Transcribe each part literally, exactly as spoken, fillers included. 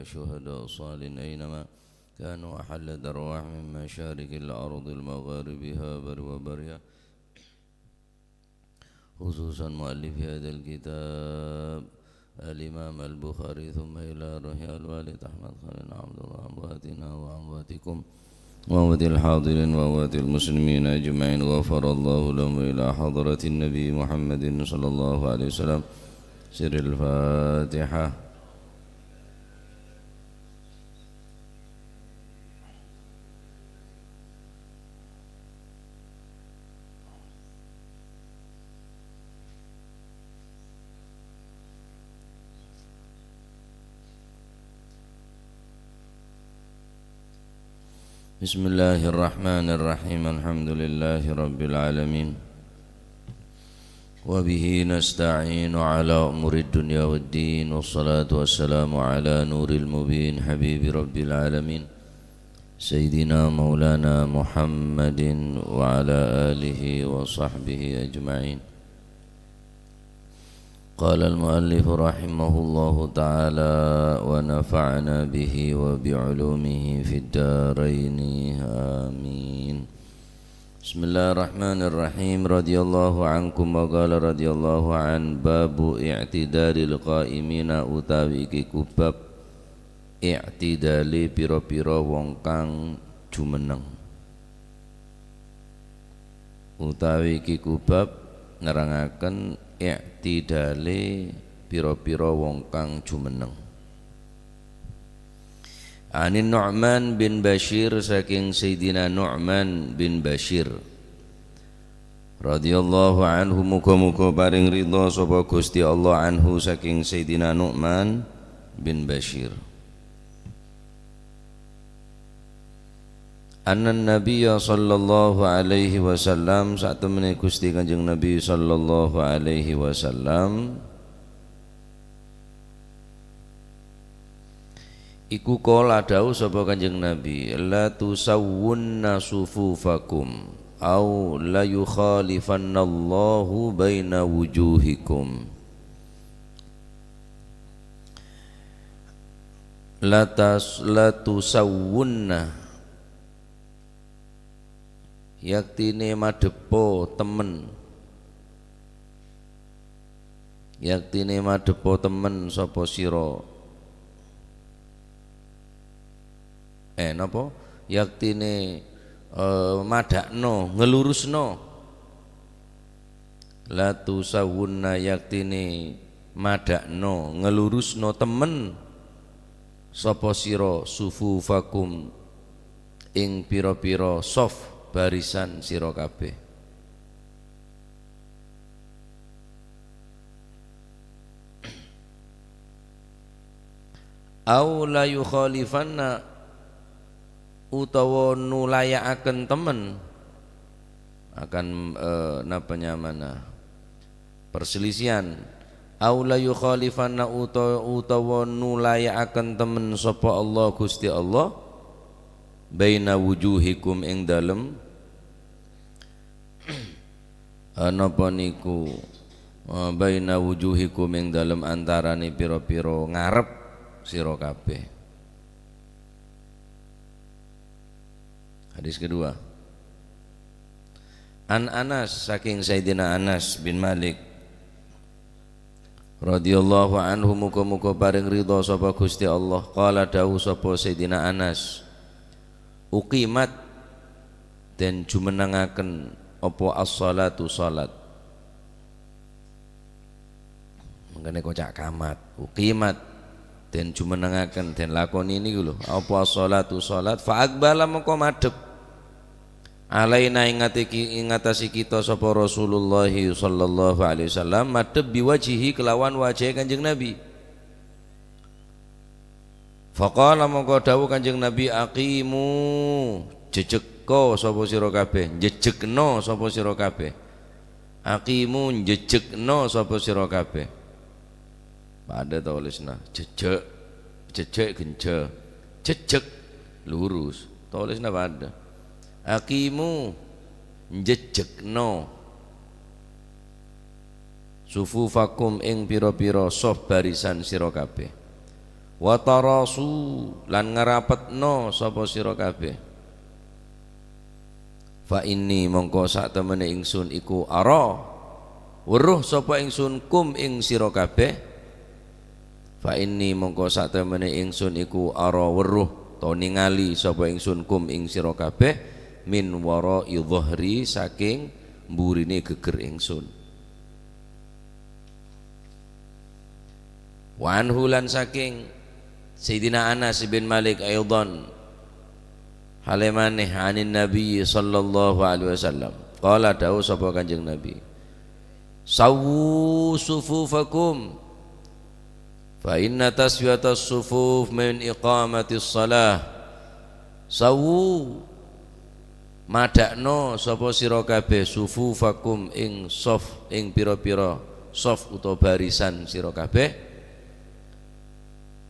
شهداء صالحين أينما كانوا أحلت أرواحهم من مشارق الأرض لمغاربها برها وبحرها، خصوصا مؤلف هذا الكتاب الإمام البخاري، ثم إلى روح الوالد أحمد خليل عبد الله، أمواتنا وأمواتكم وأموات الحاضرين وأموات المسلمين أجمعين، غفر الله لهم، إلى حضرة النبي محمد صلى الله عليه وسلم. سر الفاتحة. بسم الله الرحمن الرحيم. الحمد لله رب العالمين. وبه نستعين على أمور الدنيا والدين. والصلاة والسلام على نور المبين حبيب رب العالمين سيدنا مولانا محمد وعلى آله وصحبه أجمعين. قال المؤلف رحمه الله تعالى ونفعنا به وبعلومه في الدارين. آمين. Bismillahirrahmanirrahim. Radhiyallahu ankum wa qala radhiyallahu an. Babu i'tidalil qa'imina, utawi iki ku bab i'tidale pira-pira wong kang jumenneng. Utawi iki ku bab nerangaken i'tidale pira-pira wong kang jumenneng. Anin Nu'man bin Bashir, saking Sayyidina Nu'man bin Bashir, radhiyallahu anhu, muga-muga paring ridha sapa Gusti Allah, anhu, saking Sayyidina Nu'man bin Bashir. Anna Nabiyya sallallahu alaihi wasallam, satemene Gusti Kanjeng Nabi sallallahu alaihi wasallam, iku qala, dawuh sapa Kanjeng Nabi, "La tusawwunna sufufakum, au la yukhalifannallahu baina wujuhikum." La tas-, la tusawwunna, yaktine madheppo temmen. Yaktine madheppo temmen sapa sira. Eh, napa? Yaktine, eh, madha'no, ngelurusno. La tusawwunna, yaktine madha'no, ngelurusno temmen sapa sira, sufufakum, ing pira-pira sof barisan sira kabeh. Au la yukhalifanna, utawa nulayaaken temen, akan, eh, napa nyamana, perselisihan. Au la yukhalifanna, uta-, utawa nulayaaken temen sapa Allah, Gusti Allah, baina wujuhikum, ing dalem, eh, napa niku, eh, baina wujuhikum, ing dalem antarane pira-pira ngarep sira kabeh. Hadis kedua. An Anas, saking Sayyidina Anas bin Malik, radhiyallahu anhu, muga-muga paring ridha sapa Gusti Allah. Qala, dawuh sapa Sayyidina Anas, "Uqimat," den jumennengaken apa as-shalatu, shalat. Mangkane koca' qamat, uqimat, den jumennengaken, den lakoni niku lho. Apa as-shalatu, shalat, fa aqbala, mongko madhep. Alaina, ing ateki-, ing atase kita sapa Rasulullah sallallahu alaihi wasallam, madhep biwajhihi, kelawan wajahe Kanjeng Nabi. Faqala, mongko dawuh Kanjeng Nabi, "Aqimu, jejjekko sapa sira kabeh, jejjekno sapa sira kabeh." "Aqimu, jejjekno sapa sira kabeh." Padha tolesna, jejjek, jejjek genja, jejjek lurus, tolesna padha. "Aqimu, jejjekno sufufakum, ing pira-pira sof barisan sira kabeh." Wa tarasu, lan ngarapetno sapa sira kabeh. Fa inni, mongko satemene ingsun iku ara, weruh sapa ingsun kum ing sira kabeh. Fa inni, mongko satemene ingsun iku ara weruh, to ningali sapa ingsun kum ing sira kabeh, min wara'i dhahri, saking mburine geger ingsun. Wa anhu, lan saking Sayyidina Anas bin Malik aidhan, hale maneh, anin Nabi sallallahu alaihi wasallam. Qala, dawuh sapa Kanjeng Nabi, "Sawwu sufufakum, fa inna taswiyatas sufuf min iqamatis shalah." Sawwu, madha'no sapa sira kabeh, sufufakum, ing sof, ing pira-pira sof utawa barisan sira kabeh.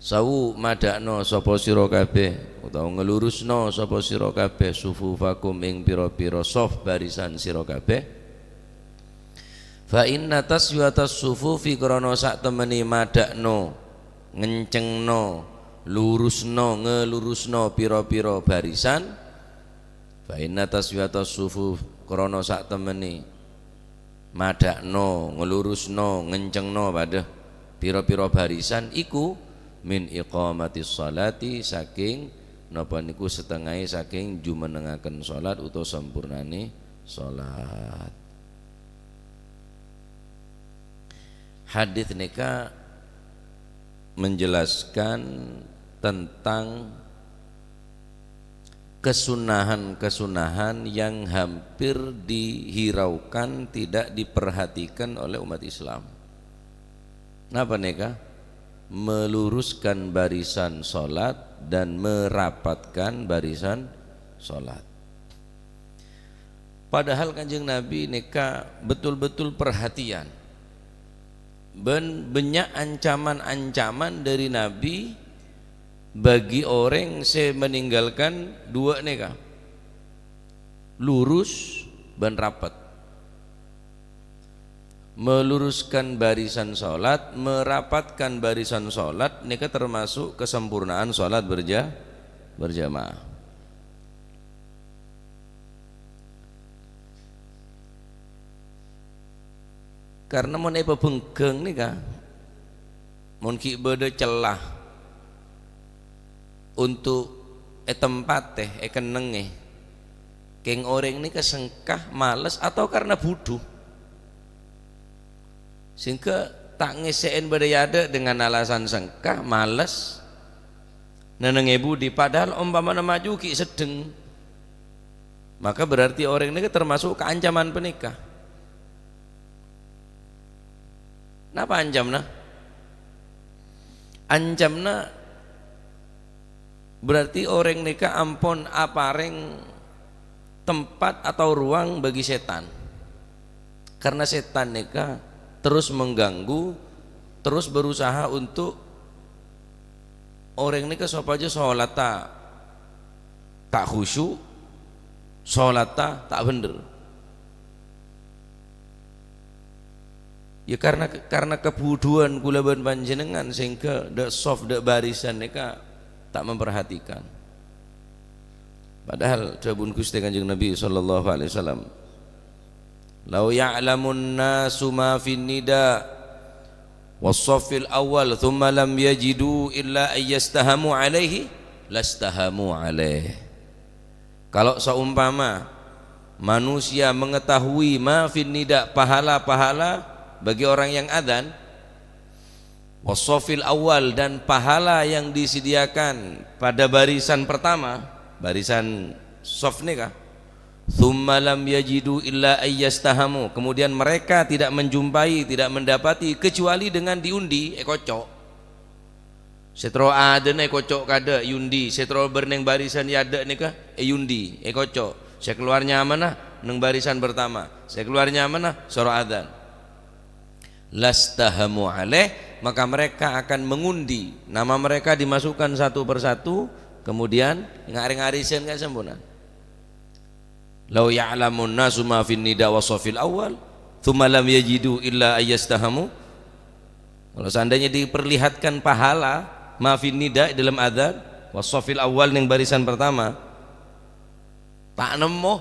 Sawwu, madha'no sapa sira kabeh, utawa nglurusno sapa sira kabeh, sufufakum, ing pira-pira sof barisan sira kabeh. Fa inna taswiyatas sufufi, krana satemene madha'no, ngencengno, lurusno, ngelurusno pira-pira barisan. Fa inna taswiyatas sufuf, krana satemene madha'no, ngelurusno, ngencengno padha pira-pira barisan iku min iqamatis sholati, saking napa niku, setengahe saking jumenengaken salat utawa sampurnane salat. Hadis neka menjelaskan tentang kesunahan-kesunahan yang hampir dihiraukan, tidak diperhatikan oleh umat Islam. Napa neka? Meluruskan barisan salat dan merapatkan barisan salat. Padahal Kanjeng Nabi neka betul-betul perhatian. Ban banyak ancaman-ancaman dari Nabi bagi oreng se meninggalkan dua neka. Lurus ban rapet. Meluruskan barisan salat, merapatkan barisan salat, neka termasuk kesempurnaan salat berja-, berjamaah. Karena mon epabenggang neka, mon gi' badha cella untuk etempate, ekennenge, keng oreng neka sengka, males, atau karena budhu. Sehingga ta' ngese'en badha e adha' dengan alasan sengka, males, nenenge budi, padahal ompamana maju gi' seddheng, maka berarti oreng neka termasuk ka ancaman paneka. Napa ancamna? Ancamna berarti oreng neka ampon apareng tempat atau ruang bagi setan. Karena setan neka terus mengganggu, terus berusaha untuk oreng neka sopajâ solatta ta' khusyuk, solatta ta' bhendher. Ya, karena, karena kebudhuwan kaulâ bân panjhennengngan sehingga dâ' sof, dâ' barisan neka ta' memperhatikan. Padahal dhâbuna Ghustè Kanjeng Nabi sallallahu alaihi wasallam, "Lau ya'lamun nasu ma fin nida was saffil awwal, tsumma lam yajidu illa ayyastahamu alaihi, lastahamu alaih." Kalau seumpama manusia mengetahui ma fin nida, pahala-pahala bagi orang yang adzan, was saffil awwal, dan pahala yang disediakan pada barisan pertama, barisan saf neka, "Tsumma lam yajidu illa ayyastahamu." Kemudian mereka tidak menjumpai, tidak mendapati kecuali dengan diundi, ekoco'. Sè terro adzan èkoco' kadâ' èundi, sè terro bâr neng barisan è adâ' nèka èundi, èkoco'. Sè kalowar nyamana neng barisan pertama, sè kalowar nyamana soro adzan. Lastahamu alaih, maka mereka akan mengundi. Nama mereka dimasukkan satu persatu, kemudian nga'-, rèng-arèsan kan samponan. "Lau ya'lamun nasu ma fin nida wa safil awal, tsumma lam yajidu illa ayyastahamu." Kalau seandainya diperlihatkan pahala Ma fin nida' è dâlem adzan, was safil awwal neng barisan pertama. Ta' nemmo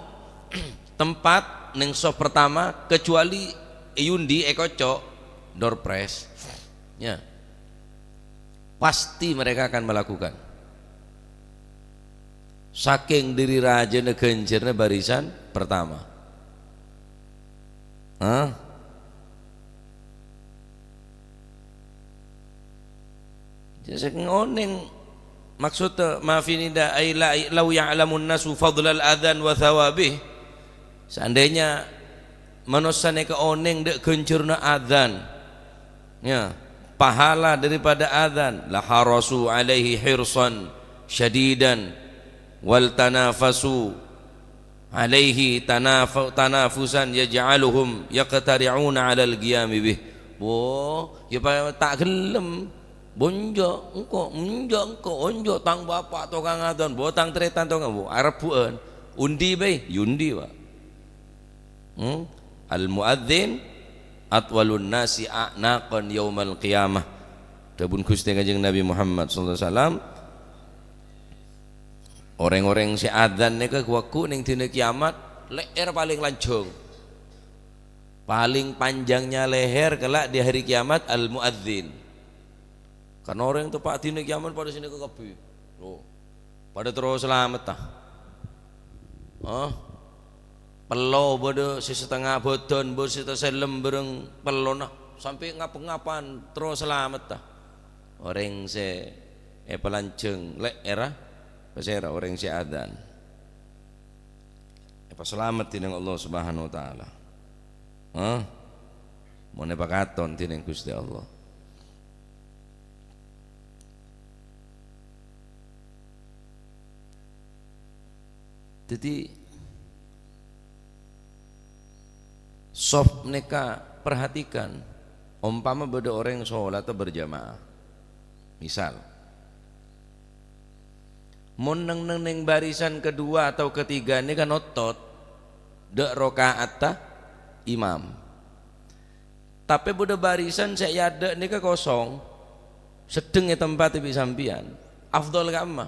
tempat neng saf pertama kecuali è undi, è kocco', door prize. Ya. Pasti mereka akan melakukan. Saking dhâri rajâna ghânjhârna barisan pertama. Hah? Jâ' sè onèng, maksodda, ma fi nida' ay la, law ya'lamun nasu fadlal adzan wa thawabi. Seandainya manossa nèka onèng dâ' ghânjhârna adzan, ya, pahala daripada adzan, la harasu alaihi hirsan syadidan wal tanafasu alaihi tanaf-, tanafusan yaj'aluhum yaqtari'una 'alal qiyami bih. Wo, ya pa-, ta' ghellem. Bonjo, engko', enjo', engko', onjo' tang bapa' tokang adzan, bo tang tarètan tokang, bo arebbhu'ân. Undi bhâi, yundi, Pak. Hmm? Al muadzin atwalun nasi a'naqan yaumal qiyamah. Dhâbuna Ghustè Kanjeng Nabi Muhammad sallallahu alaihi wasallam, Orèng-orèng sè adzan nèka ghu-lagghu neng dina kiamat, lè'èr palèng lanjhâng. Paling panjangnya leher kelak di hari kiamat al-muadzin. Karena orèng teppa' dina kiamat padâ sè nèka kabbhi. Loh, padâ terro salamedhâ. Hah? Pello bâdâ sè satengnga bhâdhân, bâdâ sè tasellem bhâreng pellona, sampè' ngap-ngapan terro salamedhâ. Orèng sè èpalanjhâng lè'èrra, pasèra orèng sè adzan. Èpasalamet dhinèng Allah Subhanahu wa Ta'ala. Hah? Mon èpakaton dhinèng Ghustè Allah. Dhâddhi, saf nèka perhatikan, ompama bâdâ orèng sholata berjamaah. Misal, mon neng-, neng-, neng barisan kedua atau ketiga nèka nottot dâ' raka'atta imam. Tapè bâdâ barisan sè è adâ' nèka kosong, seddheng è tempatta bi' sampèyan. Afdhal ka'emma,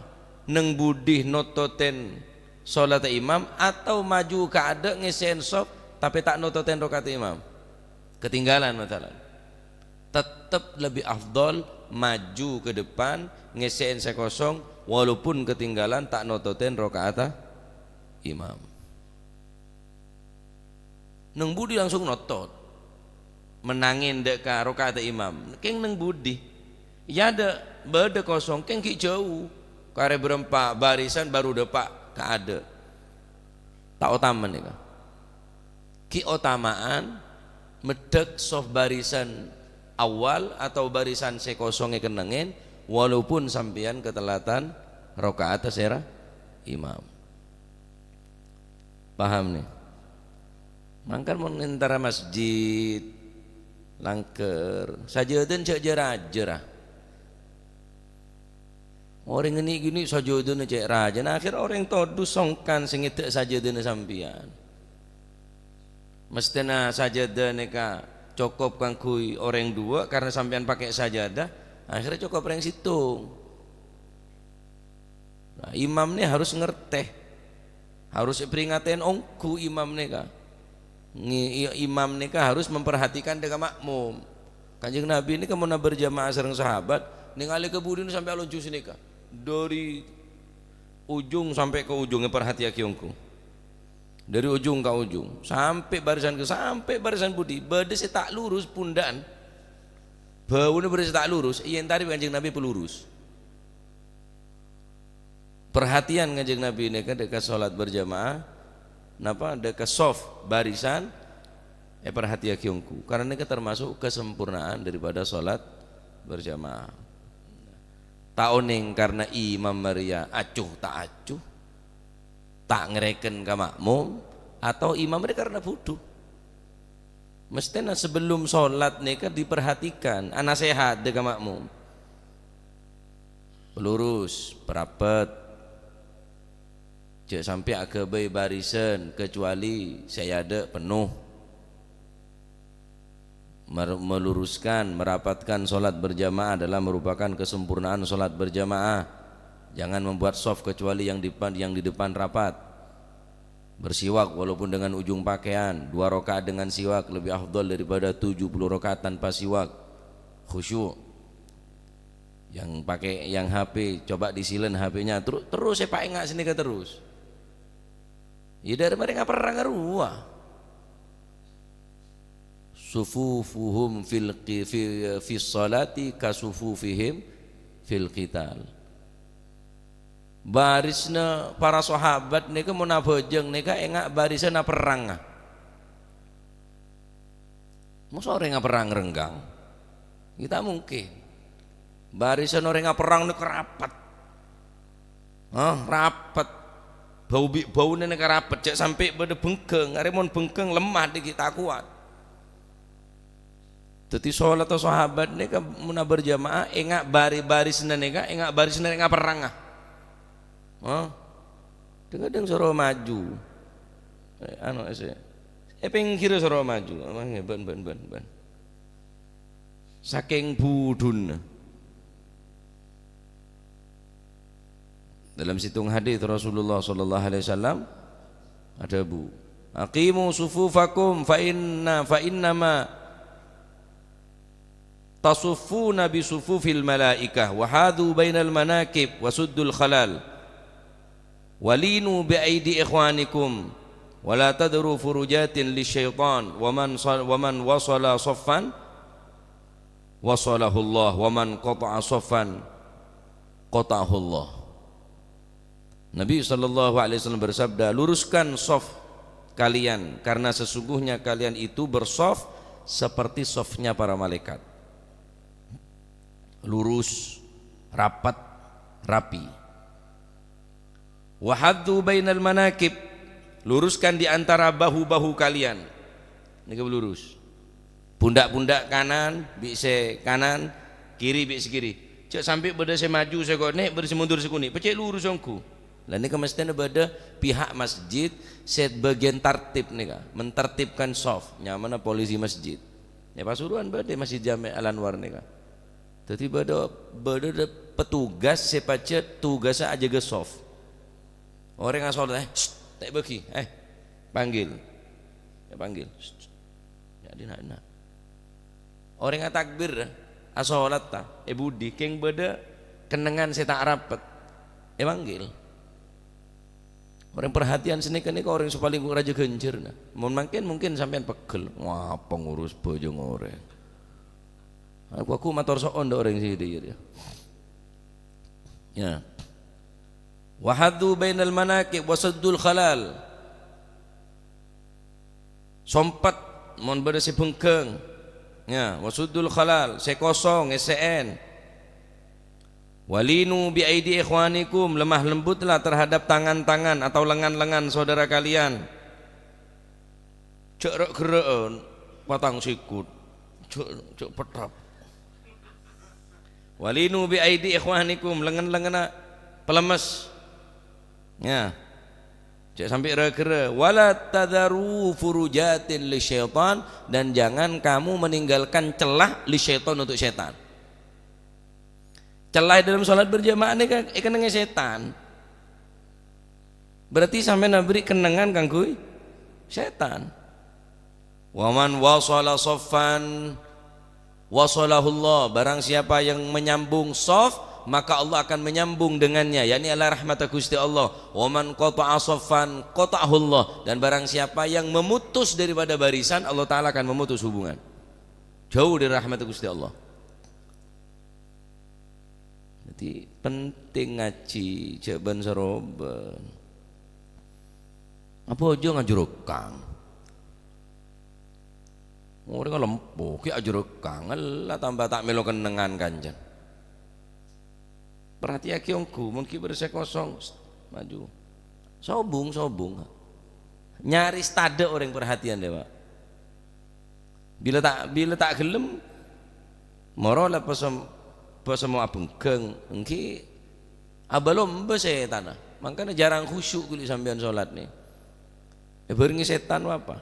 neng budi nottotèn sholata imam atau maju ka adâ' ngèssè'èn saf, tapè ta' nottotèn raka'atta imam? Ketinggalan, masalan. Tettep lebbi afdhal maju ke depan, ngèssè'èn sè kosong, walaupun ketinggalan, ta' nottotèn raka'atta imam. Neng budi langsung nottot. Mennangèn dâ' ka raka'atta imam. Kèng neng budi? È adâ' bâdâ kosong, kèng ghi' jhâu. Karè bârâmpa barisan baru dâpa' ka adâ'. Ta' otama nèka. Ghi' otama'an meddhâk saf barisan awal atau barisan sè kosong èkennengngèn, walaupun sampèyan katellatan raka'atta sèra imam. Paham, nè? Mangkana mon entara masjid, langghâr, sajâdâna jhâ' jâ-rajâ, ra. Orèng ngènè'-ghinè' sajâdâna cè' rajâna, akhèr orèng todus songkan sè ngèdhâ' sajâdâna sampèyan. Mesthèna sajâdâ nèka cokop kaangghuy orèng duwâ', karna sampèyan pakè sajâdâ, akhèrra cokop orèng sèttong. Nah, imam nè harus ngartè, harus èparèngatè ongghu imam nèka. Ngi-, i-, imam nèka harus memperhatikan dâ' ka ma'mum. Kanjeng Nabi nèka mon berjamaah sareng sahabat, nèngalè ka budina sampè' alonjhu sanèka. Dâri ujung sampè' ka ujung, èparhatèyaghi ongghu. Dâri ujung ka ujung, sampè' barisan ke, sampè' barisan budi, bâdâ sè ta' lurus pundhâ'ân. Bâuna bâdâ sè ta' lurus, èyentarè bi' Kanjeng Nabi pelurus. Perhatian Kanjeng Nabi nèka dâ' ka sholat berjamaah, napa, dâ' ka shaf barisan, èparhatèyaghi ongghu. Karena nèka termasuk kesempurnaan daripada sholat berjamaah. Ta' onèng karena imam rèya acuh ta' acuh, ta' ngarèken ka ma'mum, atau imam rèya karena budhu. Mesthèna sebelum sholat nèka diperhatikan, anasèhat dâ' ka ma'mum. Pelurus, parapet. Jhâ' sampè' aghâbây barisan, kecuali sè è adâ' penno. Mer-, meluruskan, merapatkan sholat berjamaah adalah merupakan kesempurnaan sholat berjamaah. Jangan membuat saf kecuali yang depan, yang di depan rapat. Bersiwak walaupun dengan ujung pakaian, dua rakaat dengan siwak lebih afdal daripada tujuh puluh rakaat tanpa siwak. Khusyuk. Yang pakai, yang H P, coba disilen H P-nya, teru-, terus saya pakai nggak sini ke terus. Ya, dâri marè ngaperrang rowa. Sufufuhum fil qi-, fi, fis salati ka sufufihim fil qital. Barisna para sahabat nèka mon abhâjâng nèka enga' barisanna perrang. Mosok orèng aperrang renggang? Ya, ta' mungkin. Barisan orèng aperrang nèka rapet. Hah, rapet. Bâu bi' bâuna nèka rapet, jhâ' sampè' bâdâ bengkeng. Arè mon bengkeng lemah dhiggi' ta' kowat. Dhâddhi, solatta sahabat nèka mon aberjamaah, enga' bari-, barisna nèka, enga' barisna nèka aperranga. Hah? Dhâng-kadhâng soro maju. Eh, anu, ese-, è pèngghirra soro maju. Ban, ban, ban, ban. Sakèng budhuna. Dalam sèttong hadis Rasulullah sallallahu alaihi wasallam adhâbu, "Aqimu sufufakum fa inna, fa innama tasuffuna bi sufufil malaikah, wa hadhu bainal manakib, wa suddul khalal, wa linu bi aidi ikhwanikum, wa la tadharu furujatin lisyaitan, wa man sal-, wa man wasala saffan, wasalahullah, wa man qata'a saffan, qata'ahullah." Nabi sallallahu alaihi wasallam bersabda, "Luruskan saf kalian, karena sesungguhnya kalian itu bersaf seperti safnya para malaikat." Lurus, rapat, rapi. "Wa haddu bainal manakib," luruskan di antara bahu-bahu kalian. Nèka lurus. Pundak-pundak kanan bi' sè kanan, kiri bi' sè kiri. Jhâ' sampè' bâdâ sè maju sè konè', bâdâ sè mundur sè konè'. Pècè' lurus ongghu. Lah nèka mesthèna bâdâ pihak masjid sè bâgiân tartib nèka, mentertibkan saf, nyamana polisi masjid. È Pasuruan bâdâ Masjid Jami' Al Anwar nèka. Dhâddhi bâdâ, bâdâ petugas sè pajhât tugassa ajâgâ saf. Orèng asolat, "Eh, sst, ta' èbâgi, eh, panggil." Ya, panggil. "Sst, sst. Ya, dina, dina." Orèng atakbir, asolat, ta, è budi, kèng bâdâ kennengngan sè ta' rapet. Èpanggil. Orèng perhatian sanèka nèka orèng sè palèng rajâ ghânjhârna. Mon mangkèn mungkin sampèyan pegghel. Wah, pengurus bhâjâng orèng. Aku, aku mator so'on dâ' orèng sè dhâ-, ya. Ya. "Wa haddu bainal manakib wa saddul khalal." Sompet, mon bâdâ sè bengkeng. Ya, "wa saddul khalal," sè kosong, èssè'èn. "Wa linu bi aidi ikhwanikum," lemah lembutlah terhadap tangan-tangan atau lengan-lengan saudara kalian. Jhâ' ra'-ghârrâ'ân, patang sèkut. Jhâ', jhâ' pèthap. "Wa linu bi aidi ikhwanikum," lengen-lengenna palemmes. Ya. Jhâ' sampè' ra-ghârrâ. "Wa la tadharu furujatin lisyaitan," dan jangan kamu meninggalkan celah lisyaitan, untuk setan. Celah dalam sholat berjamaah nèka èkennengngè setan. Berarti sampèyan aberri' kennengngan kaangghuy setan. "Wa man wasala saffan, wasalahullah." Barang siapa yang menyambung saf, maka Allah akan menyambung dengannya, yakni ala rahmat Gusti Allah. "Wa man qata'a saffan, qata'ahullah." Dan barang siapa yang memutus daripada barisan, Allah Ta'ala akan memutus hubungan. Jauh dari rahmat Gusti Allah. Dhâddhi, penting ngajhi, jhâ' bân-sarobân. Apa aja ngajhurukang? Orèng lempo, ghi' ajhurukang, ella tamba ta' mèlo kennengngan kancan. Parhatèyaghi ongghu, mon ghi' bâdâ sè kosong, maju. Sobung, sobung. Nyaris tadâ' orèng parhatèyan, lè, Pak. Bilâ ta', bilâ ta' ghellem, moro la pasem-, pasemo abengghâng, èngghi abalomba sètanna. Mangkana jhârâng khusyuk ghuli sampèyan sholat nè. Èbhârengngè sètan apa?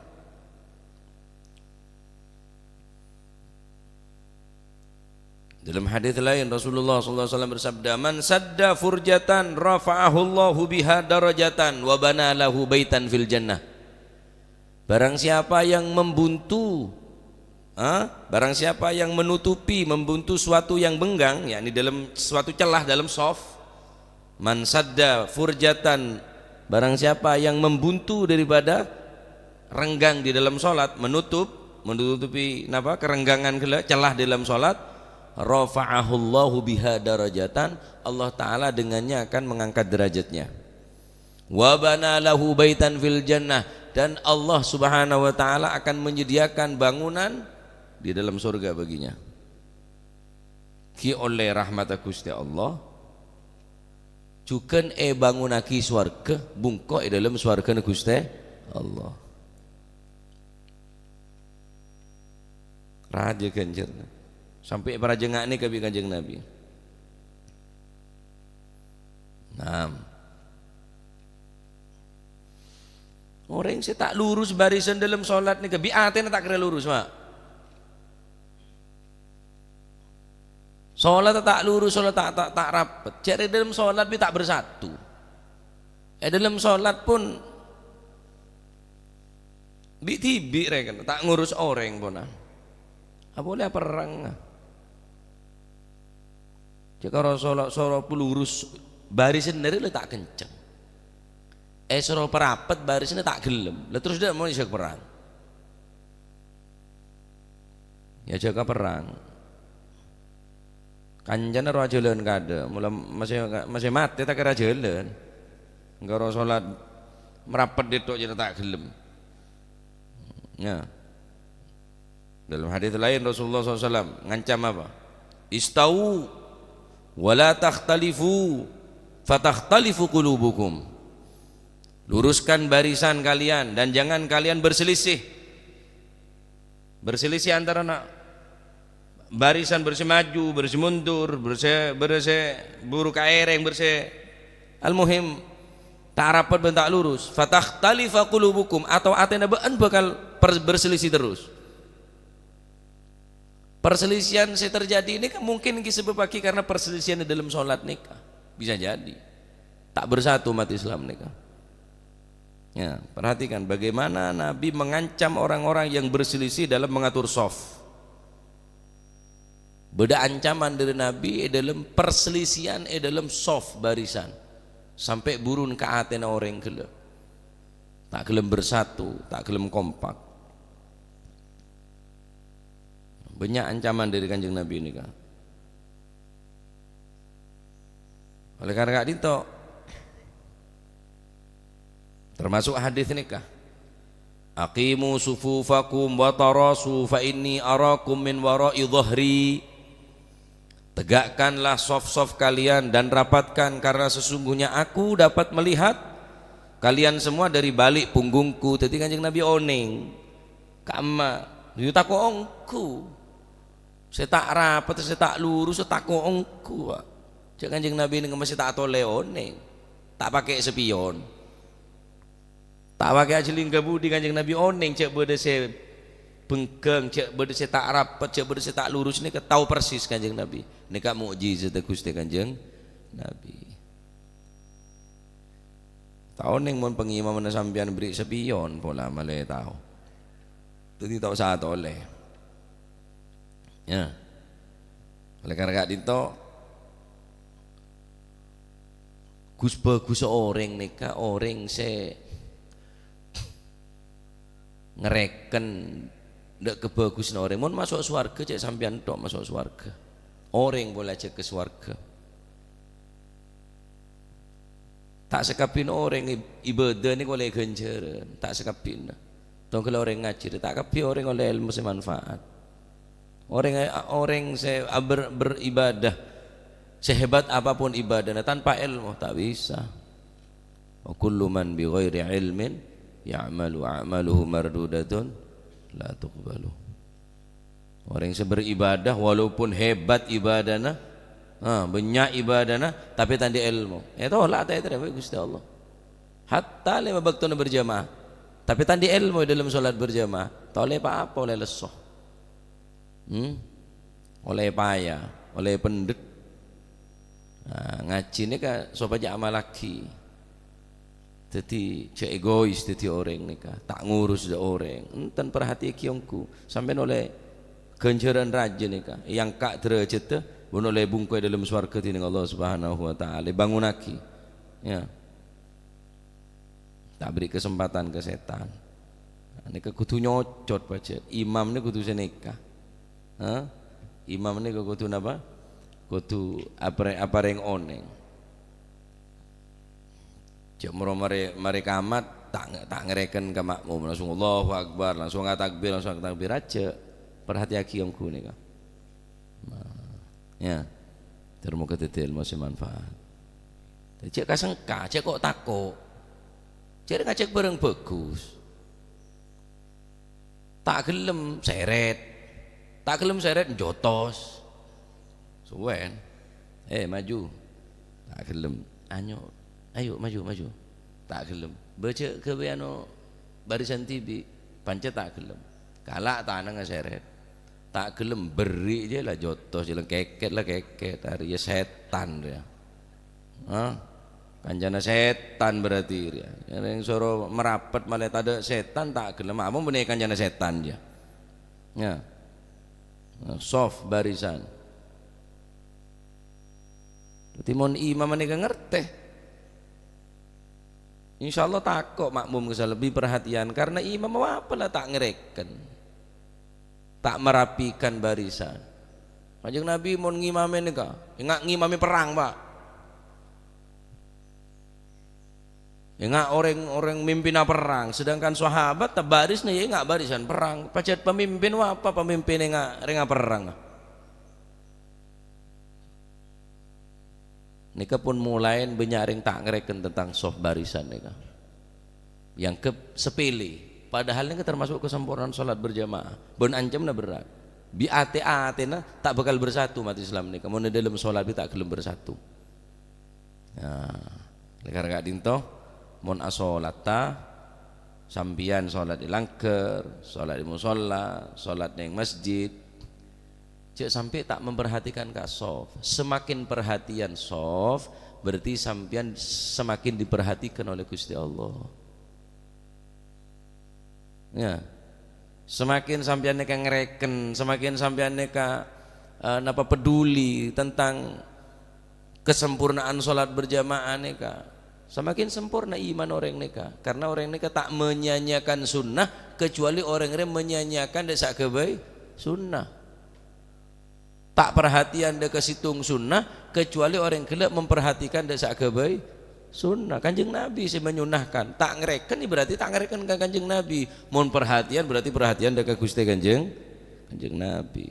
Dalam hadis lain, Rasulullah sallallahu alaihi wasallam bersabda, "Man sadda furjatan rafa'ahullahu biha darajatan wa bana lahu baitan fil jannah." Barang siapa yang membuntu, ha? Barang siapa yang menutupi, membuntu suatu yang benggang, yakni dalam suatu celah dalam shaf, "Man sadda furjatan," barang siapa yang membuntu daripada renggang di dalam salat, menutup, menutupi napa? Kerenggangan ghellâ', celah dalam salat, "rafa'ahullahu biha darajatan," Allah Ta'ala dengannya akan mengangkat derajatnya. "Wa bana lahu baitan fil jannah," dan Allah Subhanahu wa Ta'ala akan menyediakan bangunan di dalam surga baginya. Ghi' ollè rahmatta Ghustè Allah, jhughân èbângonnaghi sowarghâ, bungko è dâlem sowarghâna Ghustè Allah. Rajâ ghânjhârânna. Sampè' parajâ nga' nèka bi' Kanjeng Nabi. Naam. Orèng sè ta' lurus barisan dâlem salat nèka, bi' atèna ta' kèra lurus, Pak. Salat ta' lurus, salat ta', ta', ta' rapet. Jârèya dâlem salat bi' ta' bersatu. È dâlem salat pon bi'-dhibi' rèken, ta' ngurus orèng pona. Apolè aperrang. Jâ' karo soro, soro pelurus barisan nèka la ta' kenceng. Èsoro parapet barisanna ta' ghellem. La terros dâ' mon jâ' perrang. Ya jâ' ka perrang. Kancana rowa jhâlân kadâ', mula masè, masè matè ta' kèra jhâlân. Engko' rowa salat marapet dâ' tok jârèya ta' ghellem. Ya. Dalam hadis lain Rasulullah sallallahu alaihi wasallam ngancam apa? "Istawu wa la takhtalifu, fatakhtalifu qulubukum." Luruskan barisan kalian dan jangan kalian berselisih. Berselisih antara na-, barisan, barisan maju, barisan mundur, barisan, barisan buru ka èrèng, barisan, al-muhim, ta' rapet bân ta' lurus. "Fatakhtalifa qulubukum," atau atèna bâ'ân bhâkal per-, berselisih terus. Perselisihan sè terjadi ini kan mungkin ghi sabâbbhâghi karena perselisihan di dalam salat nèka. Bisa jadi. Ta' bersatu umat Islam nèka. Ya, perhatikan bagaimana Nabi mengancam orang-orang yang berselisih dalam mengatur shaf. Bâdâ ancaman dâri Nabi è dâlem perselisihan è dâlem shaf barisan. Sampè' burun ka atèna orèng ghellâ'. Ta' ghellem bersatu, ta' ghellem kompak. Bânnya' ancaman dâri Kanjeng Nabi nèka. Oleh karena ka'dinto, termasuk hadis nèka, "Aqimu sufufakum wa tarasu fa inni arakum min wara'i dhahri." Tegakkanlah saf-saf kalian dan rapatkan, karena sesungguhnya aku dapat melihat kalian semua dari balik punggungku. Dhâddhi Kanjeng Nabi onèng. Ka'emma, yu tako' ongghu. Sè ta' rapet, sè ta' lurus, sè tako' ongghu, Pak. Jâ' Kanjeng Nabi nèng mastè ta' tolè onèng. Ta' pakè spion. Ta' pakè ajhelling ka budi Kanjeng Nabi onèng jâ' bâdâ sè benggang, jâ' bâdâ sè ta' rapet, jâ' bâdâ sè ta' lurus nèka tao persis Kanjeng Nabi. Nèka mukjizat Ghustè Kanjeng Nabi. Ta' onèng mon pangimamanna sampèyan bherri' spion pola malè tao. Dhâddhi tao satolè. Ya. Oleh karena ka'dinto, ghus-bhâghus orèng nèka orèng sè ngarèken dâ' kabhâghusânna orèng. Mon maso' sowarghâ, cè' sampèyan tok maso' sowarghâ. Orèng polè ajâgâ sowarghâ. Ta' sakabbhina orèng ib-, ibâdâ nèko ollè ghânjhârân, ta' sakabbhina. Tongghâl orèng ngajhi, ta' kabbhi orèng ollè èlmo sè manfaat. Orèng, orèng sè aber-, beribadah, sehebat apapun ibadahnya, tanpa ilmu, tak bisa. "Wa kullu man bi ghairi ilmin ya'malu a'maluhu mardudatun la tuqbalu." Orèng sè beribadah walaupun hebat ibadahna, ha, bânnya' ibadahna, tapè ta' andi' èlmo, ètolak ta' ètarèma bi' Ghustè Allah. Hatta lèma bâktona berjamaah, tapè ta' andi' èlmo è dâlem salat berjamaah, ta' ollè pa-apa, ollè lesso. Hmm? Ollè paya. Ollè pendhet. Nah, ngajhi nèka sopajâ amallaghi. Dhâddhi jhâ' egois dhâddhi orèng nèka, ta' ngurus dâ' orèng. Enten, parhatèyaghi ongghu. Sampèyan ollè ghânjhârân rajâ nèka. Èangka' dârâjhâddhâ, bân ollè bungko è dâlem sowarghâ dhinèng Allah Subhanahu wa Ta'ala. Èbângonnaghi. Ya. Ta' beri kesempatan ka sètan. Nah, nèka kodhu nyocot pajhât. Imam nèka kodhu sanèka. Hah? Imam nèka kodhu napa? Kodhu apare-, aparèng onèng. Jhâ' moro marè, marè kamat, ta', ta' ngarèken ka makmum. Langsung Allahu Akbar, langsung atakbir, langsung atakbir. Ajâ'. Parhatèyaghi ongghu nèka. Nah, ya. Ter moga dhâddhi èlmo sè manfaat. Jhâ' kasengka, jhâ' ko'-tako'. Jhâ' ngajhâk bhârâng bhâghus. Ta' ghellem, sèrèt. Ta' ghellem sèrèt, njotos. Suwèn. Eh, maju. Ta' ghellem. Anyo, ayo, maju, maju. Ta' ghellem. Bâjâ ghâbây ano barisan dhibi', panca ta' ghellem. Kala' tanangnga sèrèt. Ta' ghellem, berri' jâ la jotos, jâ la kèkèt, la kèkèt. Arèya sètan rèya. Hah? Kancana sètan berarti rèya. Orèng soro marapet malè tadâ' sètan, ta' ghellem. Apa bânnè kancana sètan jâ? Ya. Nah, soft barisan. Dhâddhi mon imam nèka ngartè, insyaallah tako' makmum kassa lebbi perhatian, karena imam apa la ta' ngarèken, ta' merapikan barisan. Kanjeng Nabi mon ngimami nèka, enga' ngimami perrang, Pak. Enga' orèng-orèng mimpina perrang, sedangkan sahabat ta' barisna ya enga' barisan perrang. Pajhât pamimpin apa pamimpin enga' rèng aperrang. Nèka pon molaè bânnya' rèng ta' ngarèken tentang soft barisan nèka. Èangghep sepele, padahal nèka termasuk kesempurnaan sholat berjamaah. Bân ancamna berrâ'. Bi' atè-atèna ta' bhâkal bersatu umat Islam nèka. Mon è dâlem sholat bi' ta' ghellem bersatu. Nah, lèkar ka'dinto, mon asolatta, sampèyan solat è langghâr, solat è mosolla, solat neng masjid, jhâ' sampè' ta' memperhatikan ka soft. Semakin perhatian soft, berarti sampèyan semakin diperhatikan oleh Gusti Allah. Ya. Semakin sampèyan nèka ngarèken, semakin sampèyan nèka, eh, napa, peduli tentang kesempurnaan sholat berjamaah nèka, semakin sempurna iman orèng nèka. Karena orèng nèka ta' menyia-nyiakan sunnah, kecuali orèng rè menyia-nyiakan dâ' saghâbây sunnah. Ta' parhatèyan dâ' ka sèttong sunnah, kecuali orèng ghellâ' memperhatikan dâ' saghâbây sunnah. Kanjeng Nabi sè menyunnahkan. Ta' ngarèken, berarti ta' ngarèken ka Kanjeng Nabi. Mon parhatèyan, berarti parhatèyan dâ' ka Ghustè Kanjeng, Kanjeng Nabi.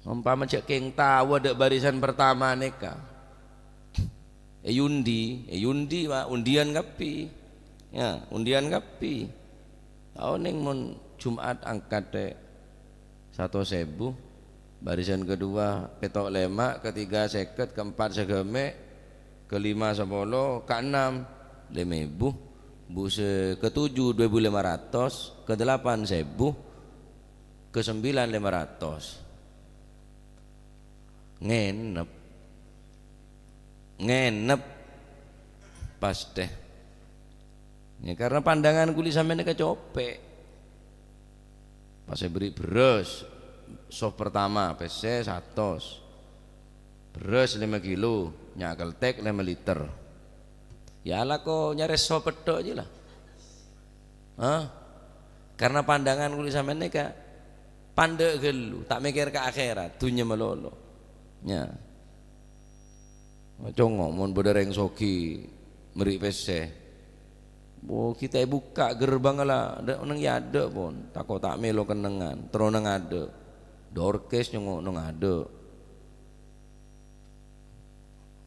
Ompama jhâ' kèng taowa dâ' barisan pertama nèka. Èyundi, èyundi, Pak, undian kabbhi. Ya, undian kabbhi. Tao neng mon Jumat angkat è satos èbu, barisan kedua pèto' lèma', ketiga sèket, keempat saghâmè', kelima sapolo, keenam lèma èbu, bu sè ketujuh dua èbu lèma ratos, kedelapan sèbu, kesembilan lèma ratos. Ngènep. Ngènep. Pastè. Ya, karena pandangan kulâ sampèyan nèka copè'. Pas èberri' bherrâs, soft pertama, pèssè satos. Bherrâs lèma kilo, nyakel tèk lèma liter. Ya, alako nyarè soft pètto' jâ la. Hah? Karena pandangan kulâ sampèyan nèka pandâ' ghâllu, ta' mèkkèr ka akhèrat, dhunnya malolo. Ya. Congo' mon bâdâ rèng soghi mèrri' pèssè. Bo, kita èbukka' gerbang la, dâ-, neng è adâ' pon, tako' ta' mèlo kennengngan, terro neng adâ'. Dorkes nyongo' neng adâ'.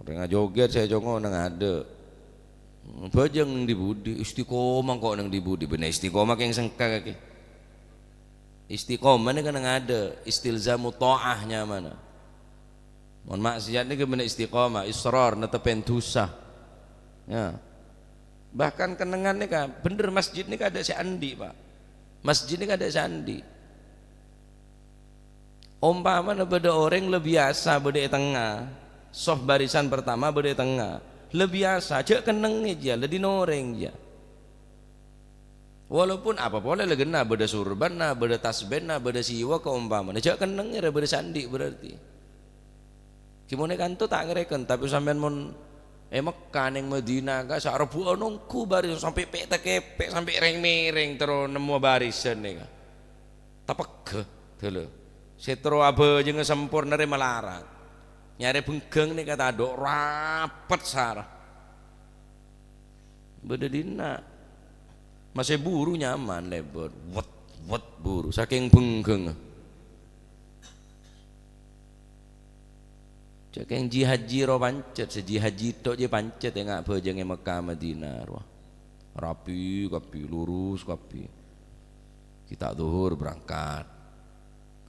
Orèng ajogèt sè congo' neng adâ'. Bhâjâng neng dhi-budhi, istiqomah ko' neng dhi-budhi. Bânnè istiqomah kèng sengka kakè. Istiqomah nèka neng adâ', istilzamu tha'ah nyamana. Mon maksiat nèka bânnè istiqomah, israr, neteppè dhusa. Ya. Bahkan kennengngan nèka, bhender masjid nèka adâ' sè andi', Pak. Masjid nèka adâ' sè andi'. Ompamana bâdâ orèng la biyasa bâdâ è tengnga, sof barisan pertama bâdâ è tengnga, la biyasa, jhâ' kennengngè jiyâ, la dhin orèng jiyâ. Walaupun apa polè la ghenna, bâdâ surbanna, bâdâ tasbèna, bâdâ siwakka ompamana, jhâ' kennengngè rè bâdâ sè andi' berarti. Ghi monè kanto ta' ngarèken, tapè sampèyan mon è Mekkah, neng Madinah, ka, sè arebbhu'ân ongghu barisan sampè' pè'-takèpè', sampè' rèng-mèrèng terro nemmowa barisan nèka. Tapegghâ, dâlâ. Sè terro abhâjângnga samporna rè malarat. Nyarè bengghâng nèka tadâ', rapet sara. Bâdâ dinna'. Masè buru nyaman lèbât. Wet, wet buru. Sakèng bengghângnga. Sakèng ji-haji ro pancet, sè ji-haji tok jiyâ pancet enga' bhâjâng è Mekkah Madinah rowa. Rapi kabbhi, lurus kabbhi. Ghi' ta' dhuhur berangkat.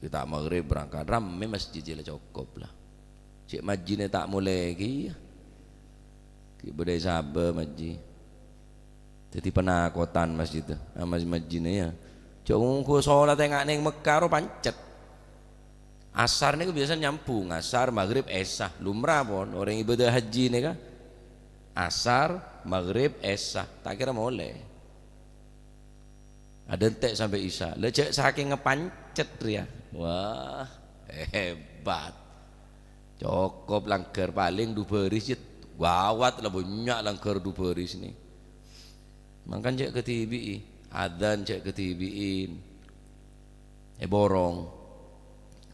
Ghi' ta' maghrib berangkat. Rammè masjid jiyâ la cokop la. Cè' majjina ta' molè kèya. Ghi' bâdâ è sabâ majji. Dhâddhi panakotan masjid, ah, mas-, majjina, ya. Jhâ' ongghu sholat enga' neng Mekkah ro pancet. Asar nèko biasa nyambung, asar, maghrib, isya. Lumrah pon, orèng ibadah haji nèka. Asar, maghrib, isya. Ta' kèra molè. Adântè' sampè' isya. Lha jhâ' sakèngnga pancet rèya. Wah, hebat. Cokop langghâr palèng du bâris, Cet. Gawat la, bânnya' langghâr du bâris nè. Mangkana jhâ' kadhibi'i, adzan jhâ' kadhibi'i. Èborong.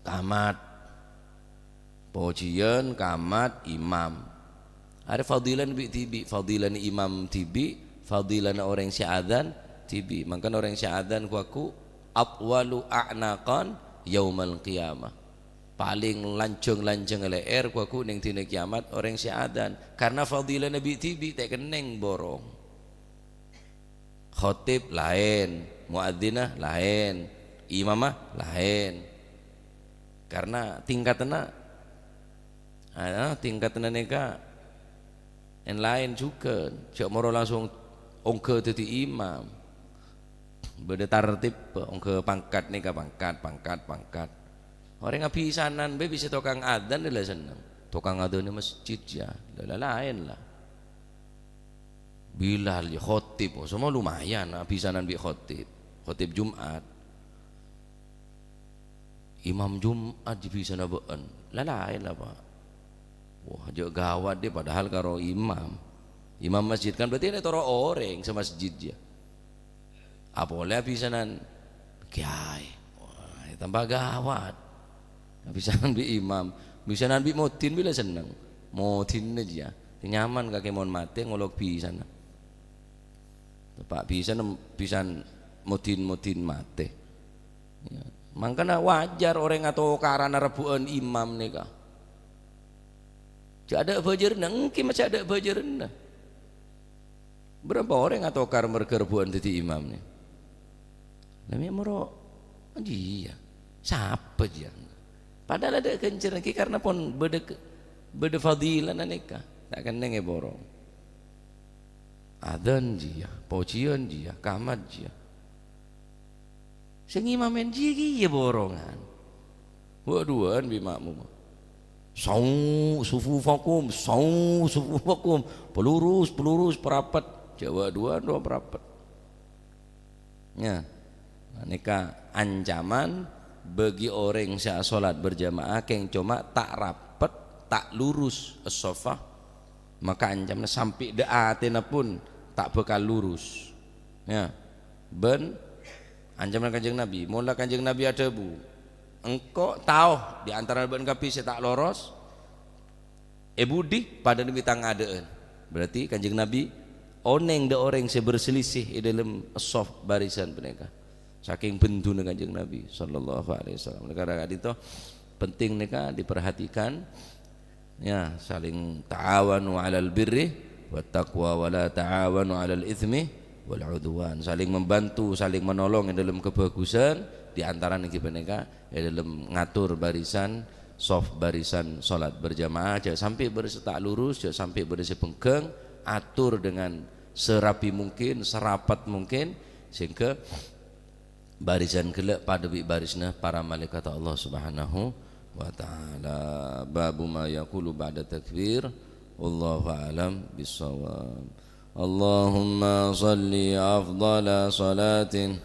Kamat. Pojiyân, kamat, imam. Arè fadilana bi' dhibi', fadilana imam dhibi', fadilana orèng sè adzan dhibi'. Mangkana orèng sè adzan ghu-, ghu atwalu a'naqan yaumal qiyamah. Palèng lanjhâng-lanjhângnga lè'èr ghu-, ghu neng dina kiamat orèng sè adzan. Karna fadilana bi' dhibi' ta' kennèng borong. Khotib laèn, muadzinah laèn, imamah laèn. Karna tingkatanna, ah, tingkatanna nèka en-laèn jhughân. Jhâ' moro langsung ongghâ dhâddhi imam. Bâdâ tartib, ongghâ pangkat nèka pangkat, pangkat, pangkat. Orèng abhisanan bhâi bisa tokang adzan la senneng. Tokang adzan è masjid, ya, la, la, laèn la. Bilal, ya, khotib, oh, semua lumayan, abhisanan bi' khotib. Khotib Jumat. Imam Jumat jiyâ bisana bâ'ân. La laèn la, Pak. Wah, jhâ' gawat dhâ', padahal karo imam. Imam masjid kan berarti nè toro' orèng sè masjid jiyâ. Apolè abhisanan kèyaè. Wah, tambah gawat. Abhisanan bi' imam. Abhisanan bi' modin bilâ senneng. Modinna jiyâ. Nyaman kakè mon matè ngolok bhisana. Teppa' bhisana, bhisan modin-modin matè. Ya. Mangkana wajar orèng atokaran arebbhu'ân imam nèka. Jhâ' adâ' bhâjârânna, èngghi masè adâ' bhâjârânna. Bârâmpa orèng atokar marghâ rebbhu'ân dhâddhi imam nè? Lah, mè' moro, jiyâ. Sapa jiyâ? Padahal adâ' ghânjhârânna ghi karna pon bâdâ ke-, bâdâ fadilana nèka. Ta' kennèng èborong. Adzan jiyâ, pojiyân jiyâ, kamat jiyâ. Sè ngimamèn jiyâ kèya borongan. Wa-, duwâ'ân bi' ma'mumma. "Sawu sufufakum, sawu sufufakum." Pelurus, pelurus, perapet. Jhâ' wa-, duwâ'ân rowa perapet. Ya. Nah, nèka ancaman bagi orèng sè asolat berjamaah kèng coma ta' rapet, ta' lurus as-soffa. Maka ancamanna sampè' dâ' atèna pun ta' bhâkal lurus. Ya. Bân ancaman Kanjeng Nabi. Mula Kanjeng Nabi adhâbu, "Engko' tao di antarana bâ'na kabbhi sè ta' loros, è budi padâna bi' tang adâ'ân." Berarti Kanjeng Nabi onèng dâ' orèng sè berselisih è dâlem sof barisan panèka. Sakèng benduna Kanjeng Nabi sallallahu alaihi wasallam. Oleh karena itu penting nèka diperhatikan. Ya, saling ta'awanu 'alal birri wat taqwa wa la ta'awanu 'alal itsmi wal 'udwan. Saling membantu, saling menolong è dâlem kabhâghusân, di antarana ghi panèka è dâlem ngatur barisan, sof barisan salat berjamaah. Jhâ' sampè' bâdâ sè ta' lurus, jhâ' sampè' bâdâ sè bengghâng, atur dengan serapi mungkin, serapat mungkin, sehingga Barisan ghellâ' padâ bi' barisna para malaèkat Allah Subhanahu wa Ta'ala. Babu ma yaqulu ba'da takbir. Wallahu a'lam bissawab. Allahumma shalli afdhala shalatin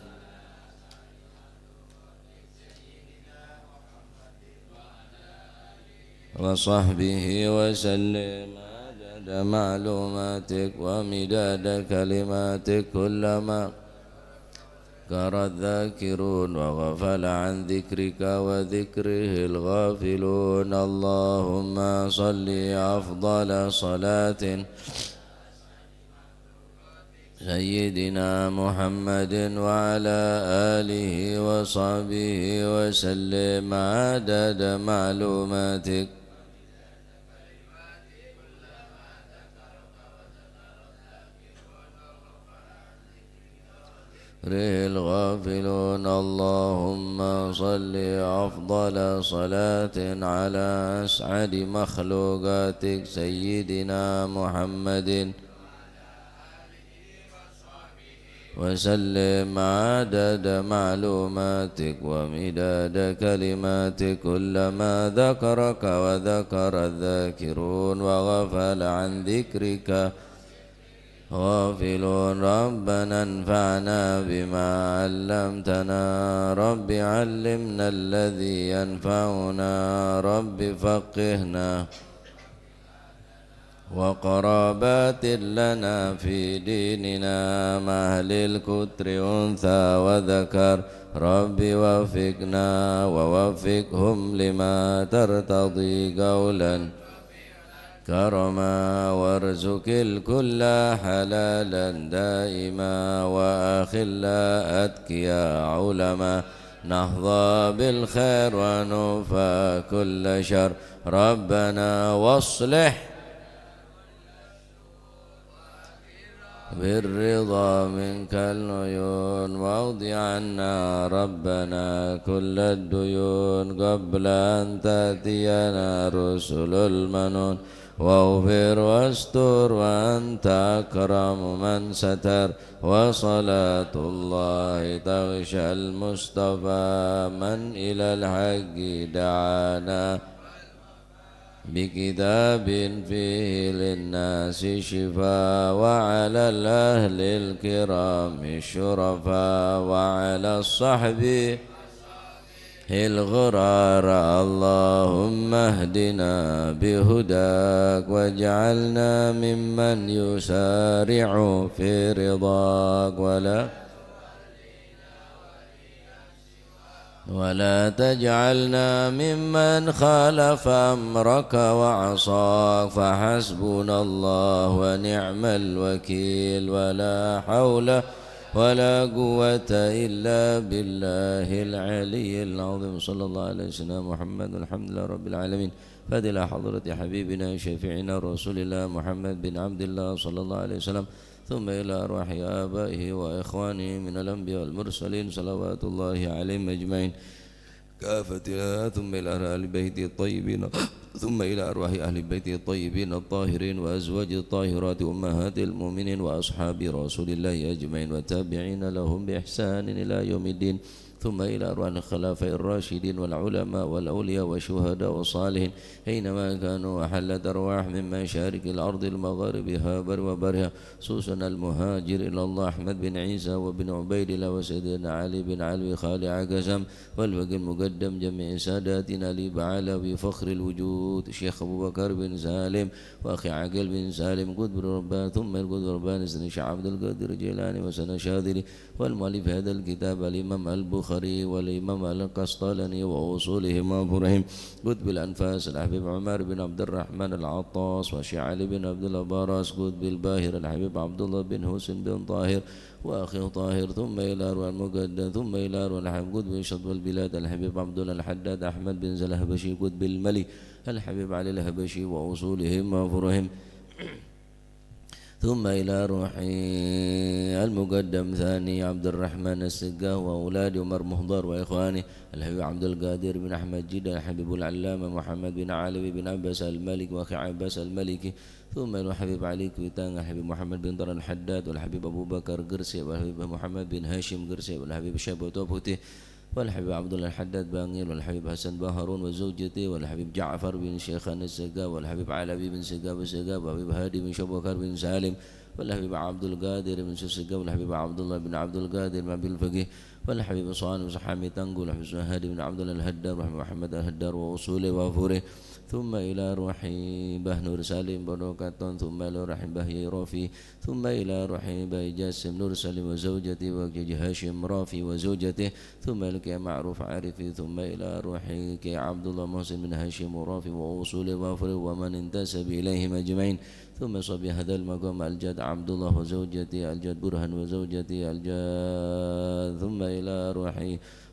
wa sahbihi wa sallim adada ma'lumatik wa midada kalimatik kullama dzakara dzakirun wa ghafala an dzikrika wa dzikrihil ghafilun. Allahumma shalli afdhala shalatin Sayyidina Muhammadin wa ala alihi wa sahbihi wa sallim adada ma'lumatik. Rihil ghafilun, Allahumma shalli afdhala shalatin ala as'adi makhluqatik Sayyidina Muhammadin wa sallim adada ma'lumatik wa midada kalimatik kullama dzakaraka wa dzakara dzakirun wa ghafala an dzikrika ghafilun. Rabbana anfa'na bima 'allamtana. Rabbi 'allimna alladzi yanfa'una. Rabbi faqqihna wa qarabatin lana fi dinina ma ahlil qutri untha wa dzakar. Rabbi waffiqna wa waffiqhum lima tartadhi qaulan karama warzuqil kulla halalan daima wa akhilla atqiya ulama nahdha bil khair wa nufa kulla syar. Rabbana waslih birridha minkal uyun waqdi anna rabbana kullad duyun qabla an ta'tiyana rusulul manun. Waghfir wastur wa anta akramu man satar. Wa salatullahi taghsyal mustafa man ilal haqqi da'ana bi kitabin fihi linnasi syifa wa 'ala ahlil kirami syurafa wa 'ala sahbi hil ghurara. Allahumma hdina bihudak waj'alna mimman yusari'u fi ridak wa la wa la taj'alna mimman khalafa amraka wa 'asak. Fa hasbunallahu wa ni'mal wakil. Wa la haula wa la quwwata illa billahil aliyyil azim. Sallallahu ala sayyidina Muhammad walhamdulillahi rabbil alamin. Fatiha ila hadrati habibina syafi'ina Rasulillah Muhammad bin Abdillah sallallahu alaihi wasallam. Thumma ila arwahi abaihi wa ikhwanihi minal anbiya wal mursalin salawatullahi alaihim ajma'in. Kafatiha, thumma ila ahli baiti tayyibin, thumma ila arwahi ahli baiti tayyibin at-tahirin wa azwaji tahirati ummahatil mu'minin wa ashabi Rasulillahi ajma'in wa tabi'ina lahum bi ihsanin ila yaumiddin. Thumma ila arwahil khulafair rasyidin wal ulama wal awliya wa syuhada wa salihin, ainama kanu wa hallat arwah min masyarikil ardil magharibiha barriha wa bahriha, khususan al-muhajir ilallah Ahmad bin Isa wa bin Ubaidillah wa Sayyidina Ali bin Alwi Khali Akasam wal Baqil Muqaddam jami'i sadatina li ba'alawi fakhril wujud Syekh Abu Bakar bin Salim wa Akhi Aqil bin Salim Qutbur Rabbani, thumma Qutbur Rabbani Sayyidina Syekh Abdul Qadir Jailani wa Sayyidina Syadzili wal muallif hadzal kitab al-Imam al-Bukhari wal Imam al-Qastalani wa usulihim wa furu'ihim Qutbil Anfas al-Habib Umar bin Abdurrahman al-Attas wa Syekh Ali bin Abdullah Baras Qutbil Bahir al-Habib Abdullah bin Husin bin Tahir wa Akhi Tahir, thumma ila arwahil Muqaddam, thumma ila arwahil Habib Qutbil Syadwal Bilad al-Habib Abdullah al-Haddad Ahmad bin Zal Habashi Qutbil Mali al-Habib Ali al-Habashi wa usulihim wa furu'ihim. ثم إلى روح المقدم ثاني عبد الرحمن السقاف وأولاد عمر مهضر وإخوانه، الحبيب عبد القادر بن أحمد جدة، الحبيب العلامة محمد بن علوي بن عباس المالكي وأخي عباس المالكي، ثم إلى الحبيب علي كويتانغ، الحبيب محمد بن طارق الحداد، والحبيب أبو بكر قرسي، والحبيب محمد بن هاشم قرسي، والحبيب شابو توبوتي، والحبيب عبد الله الحداد بانغيل، والحبيب حسن بهارون وزوجته، والحبيب جعفر بن شيخان السقاف، والحبيب علوي بن سقاف السقاف، والحبيب هادي بن شبوكر بن سالم، والحبيب عبد القادر بن سقاف، والحبيب عبد الله بن عبد القادر بن عبد الفقيه، والحبيب صالح بن حامد تنقل، والحبيب هادي بن عبد الله الهدار، والحبيب محمد الهدار وأصوله وفروعه، ثم إلى روح باه نور سليم بن كاتون، ثم إلى روح باه ياي رافي، ثم إلى روح باه جاسم نور سليم وزوجته، وكي هاشم رافي وزوجته، ثم إلى كي معروف عارفي، ثم إلى روح كي عبد الله محسن بن هاشم ورافي وأصوله وفروعه ومن انتسب إليهم أجمعين. ثم صاحب هذا المقام الجد عبد الله وزوجته، الجد برهان وزوجته، الجد، ثم إلى روح،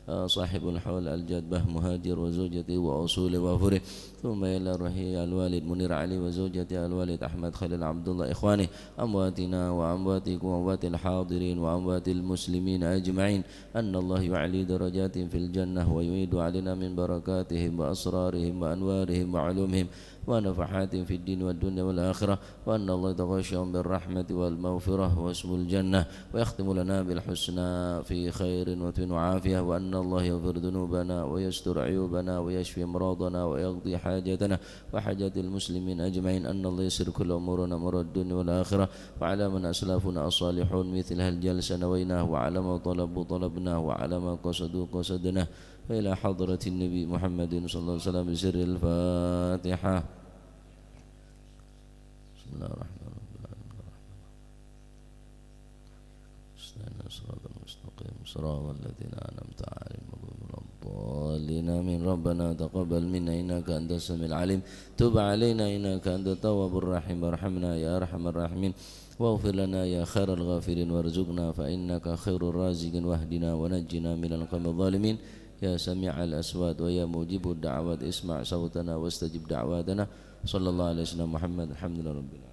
آه، صاحب الحول الجد باه مهاجر وزوجته وأصوله وفروعه، ثم إلى روح الوالد منير علي وزوجته، الوالد أحمد خليل عبد الله، إخوانه، أمواتنا وأمواتكم وأموات الحاضرين وأموات المسلمين أجمعين، أن الله يعلي درجاتهم في الجنة ويعيد علينا من بركاتهم وأسرارهم وأنوارهم وعلومهم ونفحاتهم في الدين والدنيا والآخرة، وأن الله يتغشاهم بالرحمة والمغفرة واسم الجنة، ويختم لنا بالحسنى في خير وطب وعافية، وأن الله يغفر ذنوبنا ويستر عيوبنا ويشفي أمراضنا ويقضي حاجتنا وحاجات المسلمين أجمعين، أن الله يسر كل أمورنا أمور الدنيا والآخرة، وعلى من أسلافنا الصالحون مثل هذه الجلسة نويناه، وعلى ما طلبوا طلبناه، وعلى ما قصدوا قصدناه، وإلى حضرة النبي محمد صلى الله عليه وسلم بسر الفاتحة. بسم الله الرحمن الرحيم. اهدنا الصراط المستقيم، صراط الذين أنعمت عليهم غير المغضوب عليهم ولا الضالين. آمين. ربنا تقبل منا إنك أنت السميع العليم، تب علينا إنك أنت التواب الرحيم، وارحمنا يا أرحم الراحمين، واغفر لنا يا خير الغافرين، وارزقنا فإنك خير الرازقين، واهدنا ونجنا من القوم الظالمين. يا سميع الأصوات ويا مجيب الدعوات، اسمع صوتنا واستجب دعواتنا. صلى الله على سيدنا محمد. الحمد لله رب العالمين.